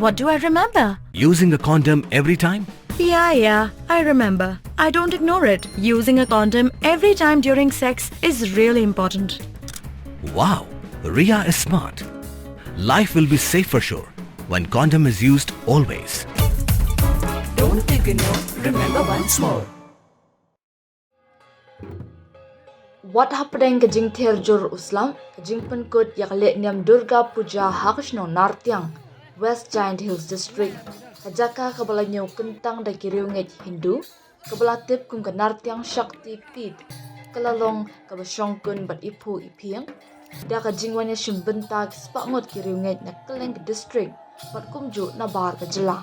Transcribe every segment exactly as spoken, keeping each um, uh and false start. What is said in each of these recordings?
What do I remember? Using a condom every time? Yeah, yeah, I remember. I don't ignore it. Using a condom every time during sex is really important. Wow, Ria is smart. Life will be safe for sure when condom is used always. Don't ignore, remember once more. Wat hapdeng ka jingther jur u slap, ka jingpynkut ïa ka lehniam Durga Puja ha ka shnong Nartiang, West Jaintia Hills District, ka jaka kaba la ñiew kyntang da ki riewngeit Hindu, kaba la tip kum ka Nartiang Shakti Pith, ka la long kaba shongkun bad iphuh iphieng da ka jingwan ïashim bynta ki spah ngut ki riewngeit na kylleng ka district bad kumjuh na bar ka jylla.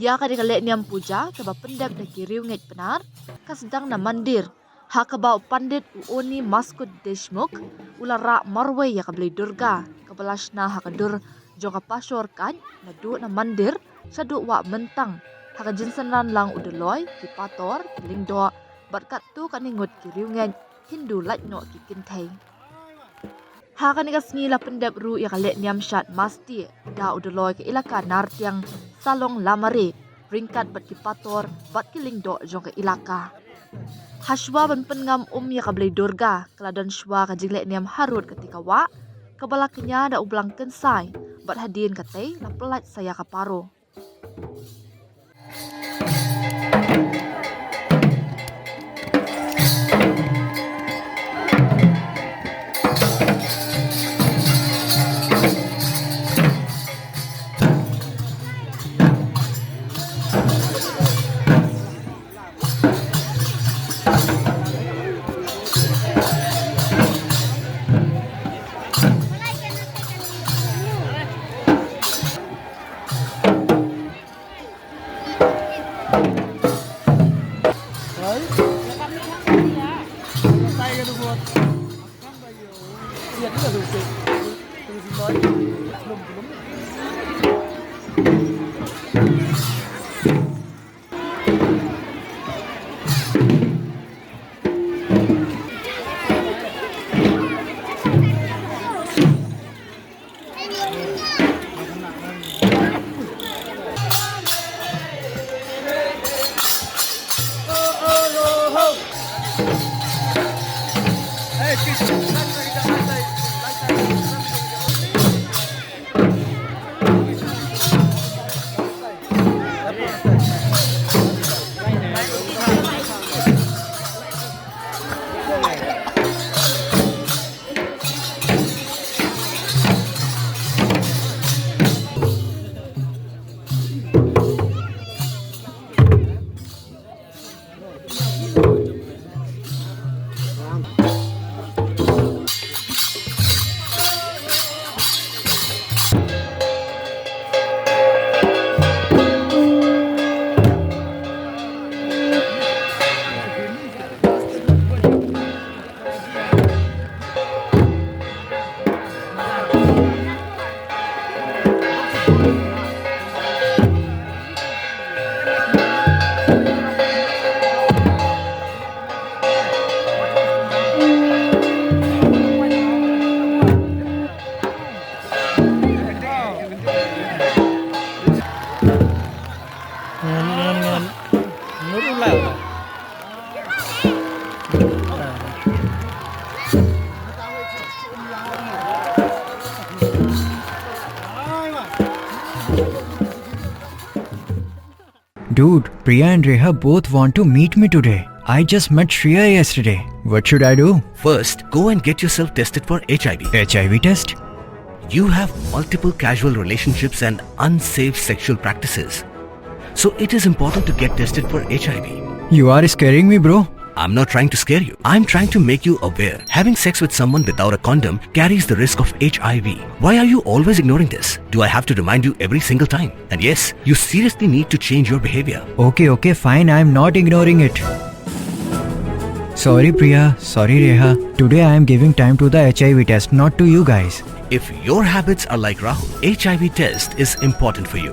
Ïa kane ka lehniam puja kaba pyndep da ki riewngeit Pnar ka sdang na mandir, ha kaba u Pandit u Oni Maskut Deshmukh u la rah marwei ïa ka Blei Durga kaba la shna ha ka dur jong ka pashor kait naduh na mandir shaduh wah myntang, ha ka jingsynran lang u Dolloi, ki pator, ki lyngdoh bad katto katne ngut ki riewngeit Hindu lait noh ki kynthei. Ha kane ka sngi la pyndep ruh ïa ka lehniam shad masti da u Dolloi ka ilaka Nartiang Salong Lamare ryngkat bad ki pator bad ki lyngdoh jong ka ilaka. Hashwa ban pynngam um ïa ka Blei Durga, ka la don shwa ka jinglehniam harud katei ka wah kaba la kñia da u Blang Kynsai bad hadien katei la pyllait sa ïa ka paro. Dude, Priya and Reha both want to meet me today. I just met Shreya yesterday. What should I do? First, go and get yourself tested for H I V. H I V test? You have multiple casual relationships and unsafe sexual practices. So it is important to get tested for H I V. You are scaring me, bro. I'm not trying to scare you. I'm trying to make you aware. Having sex with someone without a condom carries the risk of H I V. Why are you always ignoring this? Do I have to remind you every single time? And yes, you seriously need to change your behavior. Okay, okay, fine. I'm not ignoring it. Sorry, Priya. Sorry, Reha. Today I am giving time to the H I V test, not to you guys. If your habits are like Rahul, H I V test is important for you.